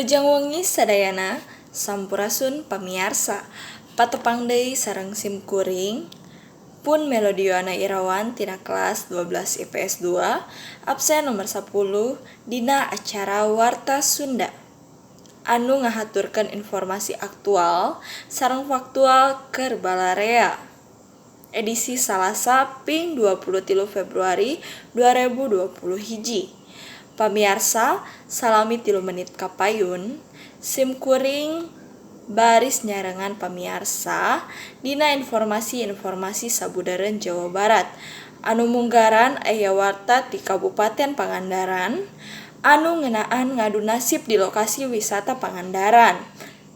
Wilujeng wengi sadayana, sampurasun pamiarsa. Patepang deui sareng simkuring pun Melodioana Irawan tina kelas 12 IPS 2 absen nomor 10 dina acara Warta Sunda anu ngahaturkeun informasi aktual sareng faktual keur balarea. Edisi Salasa ping 23 Februari 2021. Pamiarsa, salami 3 menit kapayun, simkuring baris nyarengan pamiarsa dina informasi-informasi sabudeureun Jawa Barat anu munggaran aya warta ti Kabupaten Pangandaran anu ngeunaan ngadu nasib di lokasi wisata Pangandaran.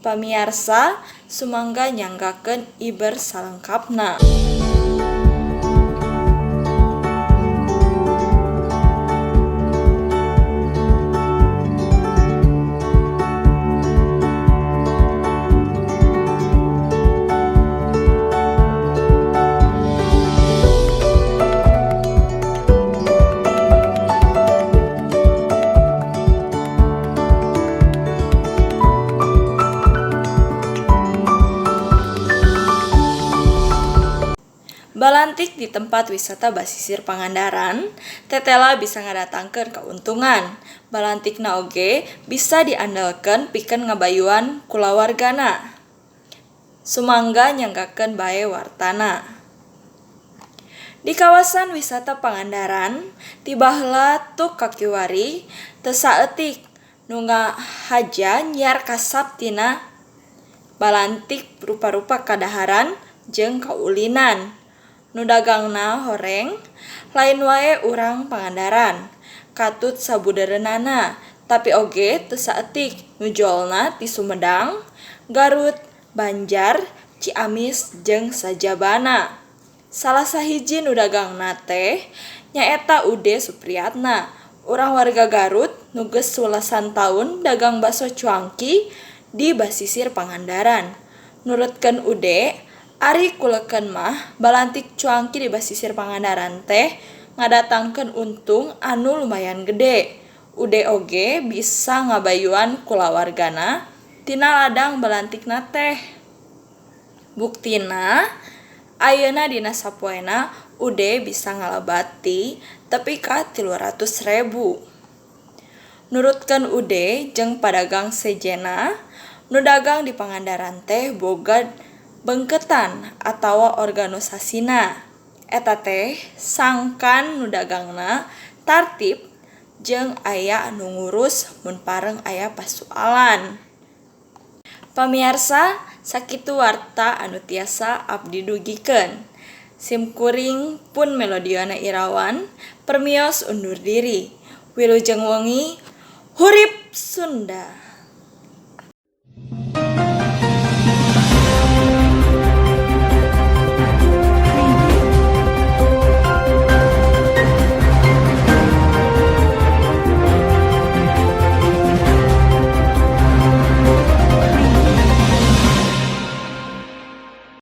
Pamiarsa, sumangga nyanggakeun iber salengkapna. Balantik di tempat wisata basisir Pangandaran, tetela bisa ngadatangkeun kauntungan. Balantikna oge bisa diandelkeun pikeun ngabayuan kulawargana. Sumangga nyanggakeun bae wartana. Di kawasan wisata Pangandaran, ti baheula tuk kakiwari teu saeutik nu ngahaja nyiar kasap tina balantik rupa-rupa kadaharan jeung kaulinan. Nu dagangna horeng, lain wae urang Pangandaran, katut sabudeureunana, tapi oge teu saeutik nu jolna ti Sumedang, Garut, Banjar, Ciamis jeung sajabana. Salah sahiji nu dagangna teh nyaeta Ude Supriyatna, urang warga Garut nu geus welasan taun dagang baso cuangki di basisir Pangandaran. Nurutkeun Ude, ari kuleken mah balantik cuangki di basisir Pangandaran teh ngadatangkeun untung anu lumayan gede. Ude oge bisa ngabayuan kulawargana tina ladang balantikna teh. Buktina, ayeuna dina sapoena Ude bisa ngalabati tepi ka 300.000. Nurutkeun Ude jeung padagang sejenna, nu dagang di Pangandaran teh boga bengketan atawa organisasina. Eta teh sangkan nu dagangna tartib jeung aya nu ngurus mun pareng aya pasualan. Pamiarsa, sakitu warta anu tiasa abdi dugikeun. Simkuring pun Melodioana Irawan permios undur diri. Wilujeng wengi, hurip Sunda.